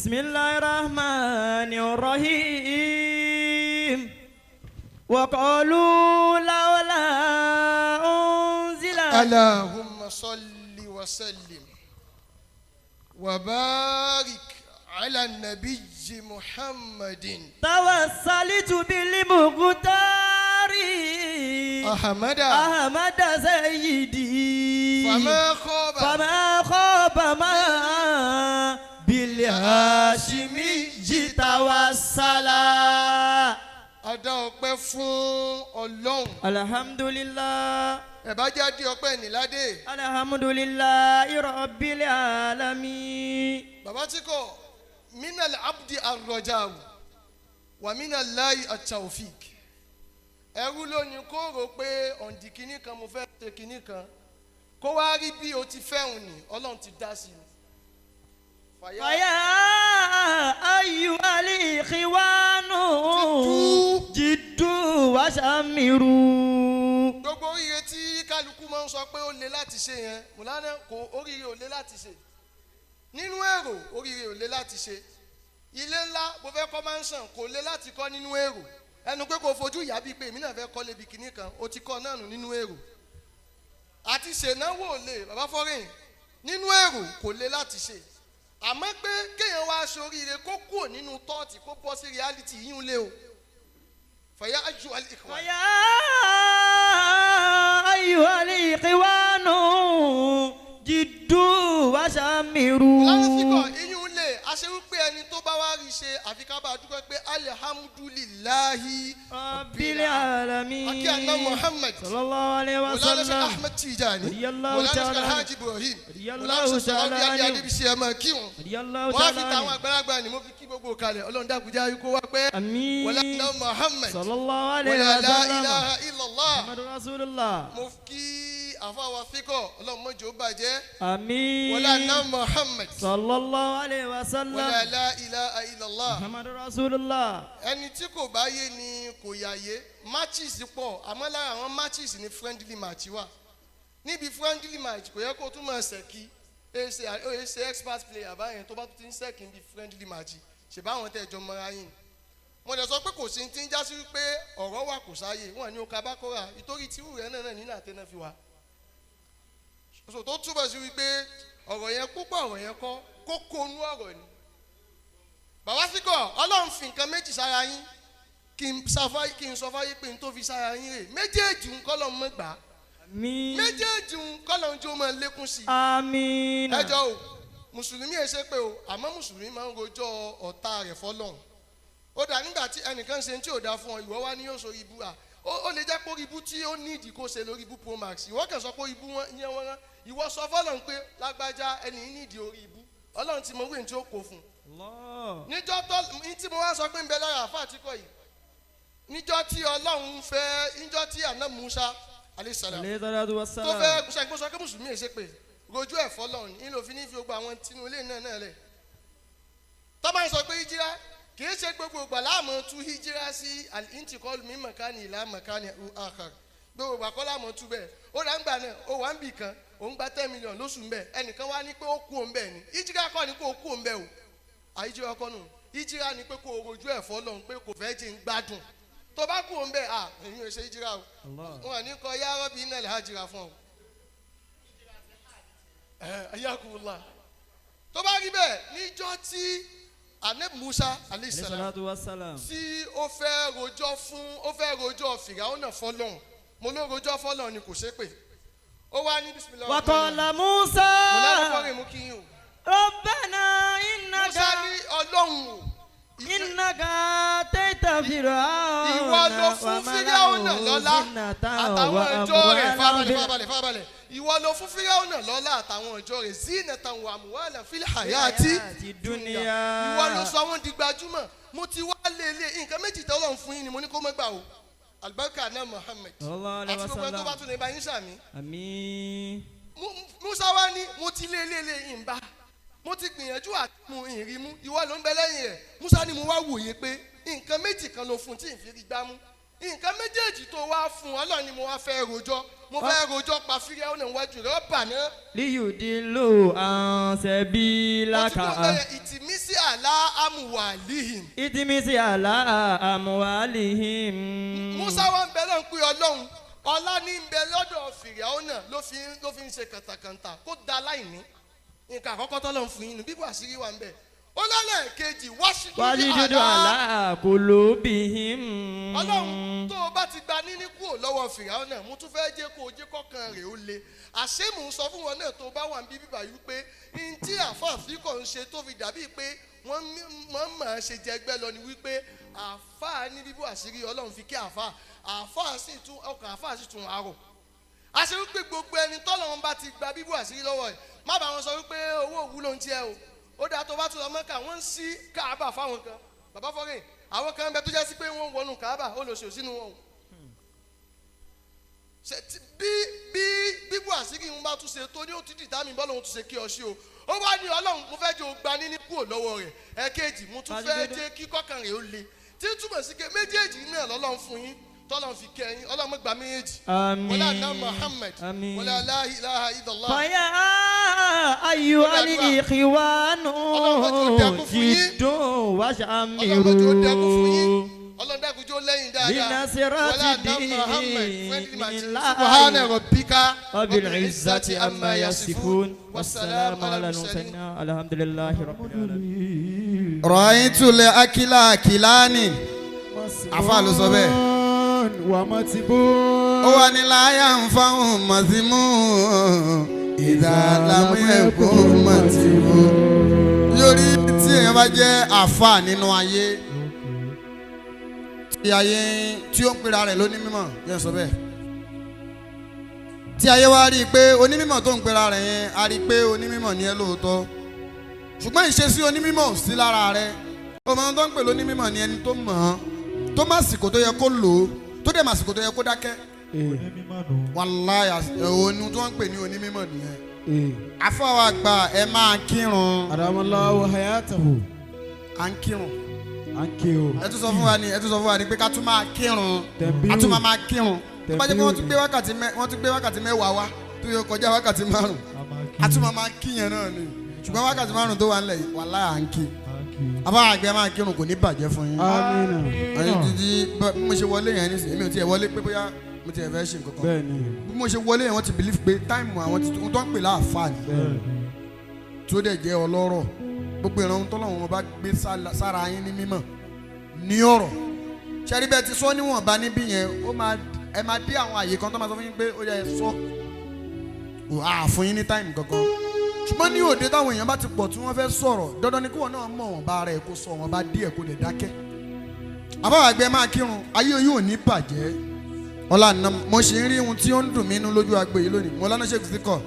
بسم الله الرحمن الرحيم وقالوا لولا أنزل اللهم صل وسلم وبارك على النبي محمد. توسلت بالمختار أحمد أحمد سيدي فما خاب فما خاب ما بالهاشمي توسلا. A dá ọpẹ́ fún Ọlọ́run. الحمد لله. Ẹ bá jẹ́ dé ọpẹ́ níládé. الحمد لله رب العالمين. Bàbá tí kò من العبد الرجاء ومن الله التوفيق. Ẹrú lónìí kó rò pé ọ̀ǹdì kìíní kan, mo fẹ́ ṣe kìíní kan, kó wá rí bí o ti fẹ́hùn ní Ọlọ́run ti dá sí i. Fàyà فيا أيها الإخوان جدوا وشمروا. Gbogbo oríire tí kálukú máa ń sọ pé ó le láti ṣe yẹn, mùlánà kò, oríire ò le láti ṣe nínú èrò, oríire ò le láti ṣe. Ilé ńlá mo fẹ́ kọ́ mansion, kò le láti kọ́ nínú èrò. Ẹnu pé kò fojú ìyá bíi pé èmi náà fẹ́ kọ́ lébi kinní kan, o ti kọ́ náà nù nínú èrò. Àti ṣènáwó ò le, bàbá fọ́rìn, nínú èrò kò le láti ṣe. Àmọ́ pé kéèyàn wá aṣoríire kó kúrò nínú tọ́ọ̀tì kó bọ́ sí reality yín lé o. فيا أيها الإخوة. فيا أيها الإخوان جدوا وشمروا. Lálùfíkọ̀ iyún lè aṣe wípé ẹni tó bá wá rí ṣe, àfi ká bá a dúpẹ́ pé الحمد لله رب العالمين. Akí àná Muhammad. صلى الله عليه Mọ̀lánà Sheikh وسلم. Ahmed Tijani. رضي الله Mọ̀lánà Sheikh تعالى Alhaji Ibrahim. رضي Mọ̀lánà الله Sheikh تعالى Alhaji عنه. Adébísí, ẹ máa kí wọn. رضي الله Wọ́n á fi تعالى tàwọn عنه. àgbàlagbà ni mo fi kí gbogbo kalẹ̀. Ọlọ́run dákúnjẹ́ ayé kó wá pẹ́. آمين. Wọlé Muhammad. صلى الله عليه Wọlé لا وسلم. إله إلا الله. محمد رسول الله. Mo kí àfáwà fíkọ̀, Ọlọ́run mọ́jọ́ bàjẹ́. آمين. Wọlé àná Muhammad. صلى الله عليه وسلم. Wọlé لا إله إلا الله. محمد رسول الله. Ẹni tí kò bá yé ni kò yà yé. Matches pọ̀, àmọ́ lára àwọn matches ni friendly match wà. Níbi friendly match, kò yẹ kó tún máa ṣẹ̀kí ó ṣe expert player báyẹn. Tó bá tún ti ń ṣẹ̀kí níbi friendly match, ṣèbá àwọn tẹ̀ jọ mọ́ra yín. Mo lè sọ pé kò sí ti ń já sí wípé ọ̀rọ̀ wà, kò sáyè wọn ní o ka bákọ́rà ìtorí tírú rẹ̀ náà nínú àtẹnà fi wá so, tó túbọ̀ sí wípé ọ̀rọ̀ yẹn púpọ̀, ọ̀rọ̀ yẹn kọ́ kókó inú ọ̀rọ̀ ni. Bàbá síkọ̀, Ọlọ́run fi nǹkan méjì sára yín, kí n sọ fáyé pé n tó fi sára yín rè méjèèjì ń kọ́ lọ́n mọ́ gbà á. آمين. Méjèèjì ń kọ́ lọ́n jó máa lékún sí i. آمين. Ẹjọ́ o, mùsùlùmí ẹ̀ ṣe pé o, àmọ́ mùsùlùmí máa ń rojọ́ ọ̀tá rẹ̀ fọlọ́run. Ó dà, nígbà tí ẹnìkan ṣe tí ò dáa fún ọ, ìwọ wá ní yóò sọ ibú à, ó lè jẹ́ pé orí ibú tí ó ní ìdí kó ṣe lórí ibú pro max. Ìwọ kàn sọ pé ibú wọn yẹn wọn rán. Ìwọ sọ fọlọ́run pé lágbájá, ẹni yìí nídìí orí ibú. Ọlọ́run ti mọ wíwèé tí ó kó fún un. الله. Níjọ́ tó ní tí mo wá sọ pé ń bẹ lára àfa àtikọ̀ yìí, níjọ́ tí Ọlọ́run fẹ́, níjọ́ tí àná Musa عليه السلام عليه الصلاة tó والسلام. fẹ́ ṣàkóso sọ pé mùsùlùmí ẹ̀ ṣe pé rojú ẹ̀ fọlọ́run ní ló fi ní fi gbogbo àwọn tinú ilé náà lẹ̀. Tó bá ń sọ pé hijira, kì í ṣe gbogbo ìgbà láàmú tú hijira sí الانتقال من مكان إلى مكان آخر. Gbogbo ìgbà kọ́ láàmú tú bẹ́ẹ̀. Ó rà ń gbà náà, ó wà ń bì kan, ó ń gba 10 million lóṣù ń bẹ̀, ẹnìkan wá ní pé ó kú òun bẹ́ẹ̀ ni. Hijira kọ́ ni kó o kú òun bẹ́ẹ̀ o. Àhijira kọ́ nù. Hijira ni pé kó o rojú ẹ̀ fọlọ́run pé kò fẹ́ jẹ́ ń gbádùn. Tó bá kú òun bẹ́ẹ̀ à, èyí ò ṣe hijira o. Allah. Wọn ní kọ يا ربي iná lè hajira fún ọ. Ẹ ayakunla tó bá rí bẹ́ẹ̀, níjọ́ tí anabi Musa عليه عليه السلام الصلاة والسلام. tí ó fẹ́ rojọ́ fún, ó fẹ́ rojọ́ Fìràwọ́nà fọlọ́hún, mo ló rojọ́ fọlọ́hún ni, kò ṣépè. Ó wá ní بسم الله. وقال موسى Mo lẹ́nu fọ́rin mú kí yín o. ربنا إنك Musa ní Ọlọ́run o, إنك آتيت فرعون ìwọ ló fún Fíráúnà lọ́lá àtàwọn ìjọ rẹ̀. Fábalẹ̀, fábalẹ̀, fábalẹ̀. Ìwọ ló fún Fíráúnà lọ́lá àtàwọn ìjọ rẹ̀ زينة وأموالا في الحياة الدنيا. Ìwọ ló sọ wọ́n di gbajúmọ̀. Mo ti wá lélẹ̀ nǹkan méjì tọ́lọ̀ ń fún yín ni mo ní kó mọ́ gbà o. Alibarika náà Muhammed صلى الله عليه àti gbogbo ẹni tó bá وسلم. tún lè bá yín sàmì. آمين. Musa wá ní mo ti lé lé lé ìmbá, mo ti gbìyànjú àti mu ìrì mú, ìwọ ló ń bẹ lẹ́yìn rẹ̀. Musa ní mo wá wòye pé nǹkan méjì kan ló fún tí ì fi rí gbá mú. Nǹkan méjèèjì tó wá fún, Ọlọ́run ni mo wá fẹ́ rojọ́. Mo fẹ́ rojọ́ pa Fíráúnà náà wájú rẹ̀ ọ̀bà náà. ليضلوا عن Mo ti سبيلك kó bẹ́ẹ̀ اطمس على أموالهم. اطمس على أموالهم. Musa wa ń bẹ lọ́n pé Ọlọ́run ọlá ní ń bẹ lọ́dọ̀ Fìràwọ́nà ló fi ń ṣe kàntàkàntà kó da láìní. Nǹkan àkọ́kọ́ tọ́lọ́ ń fún yín nù bíbọ̀ àṣírí wà ń bẹ. Ó lálẹ́ kejì واشدد واشدد على على قلوبهم. Ọlọ́run, tó o bá ti gba níní kúrò lọ́wọ́ Fìràwọ́nà, mo tún fẹ́ jẹ́ kó o jẹ́ kọ́kàn rẹ̀ ó le. Àṣé mò ń sọ fún wọn náà tó bá wà ń bí bíbà yìí pé n tí àfáà kò ń ṣe tó fi dàbí pé wọ́n máa ṣe jẹgbẹ́ lọ ni wípé àfáà ní bíbú àṣírí, Ọlọ́run fi kí àfáà, àfáà sì tún ọkàn àfáà sì tún àrò. Àṣé wípé gbogbo ẹni tọ́lọ́run bá ti gba bíbú àṣírí lọ́wọ́ ẹ̀, má bàa wọn sọ wípé owó òwúlò ń tiẹ̀ o. Ó dáa, tó bá tún lọ Mọ́kà, wọ́n ń ṣí Káàbà fáwọn kan. Bàbá fọ́rìn àwọn kan bẹ tó jẹ́ sí pé wọ́n wọnú Káàbà, ó lọ sí òsínú wọn o. Ṣe bí bíbú àṣírí ń bá tún ṣe tó ní ó ti dìtà mí bọ́lá òun tún ṣe kí ọ sí o. Ó wá ní Ọlọ́run, mo fẹ́ jẹ́ o gba níní kúrò lọ́wọ́ rẹ̀, ẹ̀kejì mo tún fẹ́ jẹ́ kí kọ́kàn rẹ̀ ó le, tí túmọ̀ sí pé méjèèjì náà lọ́lọ́run fún yín tọ́lọ́run fi kẹ́ yín. Ọlọ́run gbà méjèèjì. Àmín. Wọlé àná Muhammad. Àmín. Wọlé لا إله إلا الله. فيا أيها الإخوان Ọlọ́run jẹ́ ó dẹkùn fún yín. جدوا Ọlọ́run jẹ́ ó dẹkùn fún yín. وشمروا Ọlọ́run dákun jó lẹ́yìn dáadáa. لنصرة Wọlé àná Muhammad friendly match. دين سبحان الله ربك رب العزة عما يصفون والسلام على المرسلين، الحمد لله رب العالمين. رأيت الأكل أكلان afa ló sọ bẹ́ẹ̀. ومتبون Ó wà ní لا ينفع مذموم إذا لم يكن متبوع. Lórí tí èèyàn bá jẹ́ àfa nínú ayé tí ayé tí ó ń pera rẹ̀ lóní mímọ̀ yẹn sọ bẹ́ẹ̀, tí ayé wá rí i pé onímọ̀ tó ń pera rẹ̀ yẹn, a rí i pé onímọ̀ ni ẹ lóòótọ́, ṣùgbọ́n ìṣesí onímọ̀ ò sí lára rẹ̀. Ọmọ tó ń pè lónímọ̀ ni ẹni tó mọ̀ ọ́n, tó má sìkò tó yẹ kó lò ó, tó dẹ̀ má sìkò tó yẹ kó dákẹ́. Wàláyà òun tó ń pè ní onímọ̀ nìyẹn. Afọwọ́ àgbà, ẹ máa kírun. أدام الله حياته. À ń kírun. Thank you. Ẹ tún sọ fún wa ni pé ká tún máa kírun. Tẹ̀mbíù. A tún máa máa kírun. Tó bá jẹ́ pé Tẹ̀mbíù. wọ́n tún gbé wákàtí 10 wá tó yẹ kọjá wákàtí 5, a tún máa máa kíyàn náà ni. Ṣùgbọ́n wákàtí 5 tó wà nílẹ̀ yìí, wàláyà à ń kí. Afọwọ́ àgbẹ̀, máa kírun, kò ní bàjẹ́ fún yín. Àmín. Ẹyin títí bí mo ṣe wọlé yẹn nísìnyí, èmi ò tiẹ̀ wọlé pé bóyá mo tiẹ̀ fẹ́ ṣe nǹkan kan. Bẹ́ẹ̀ni. Bí mo ṣe wọlé yẹn, wọ́n ti believe pé time àwọn ti tó ń pè láàfáà ni, Bẹ́ẹ̀ni. tó dẹ̀ jẹ́ ọlọ́rọ̀. Gbogbo ìran tọ́lọ́run wọn bá gbé sára yín ní mímọ̀ ní ọ̀rọ̀ ṣẹ́rí bẹ́ẹ̀ ti sọ níwọ̀nba níbí yẹn, ó máa ẹ máa dé àwọn àyè kan tó máa sọ fún yín pé ó yẹ ẹ sọ kò á fún yín ní time kankan. Ṣùgbọ́n ní òde táwọn èèyàn bá ti pọ̀ tí wọ́n fẹ́ sọ̀rọ̀, dandan ni kí wọ́n náà mọ̀ wọ́n bá ara ẹ̀ kó sọ wọ́n bá díẹ̀ kó dẹ̀ dákẹ́. Àbáwọ̀ àgbẹ̀, máa kírun, ayé yóò ní bàjẹ́. Ọlá àná mo ṣe ń rí ohun tí ó ń dùn mí inú lójú agbo yìí lónìí. Mo lọ́nà ṣèkùsí kọ̀.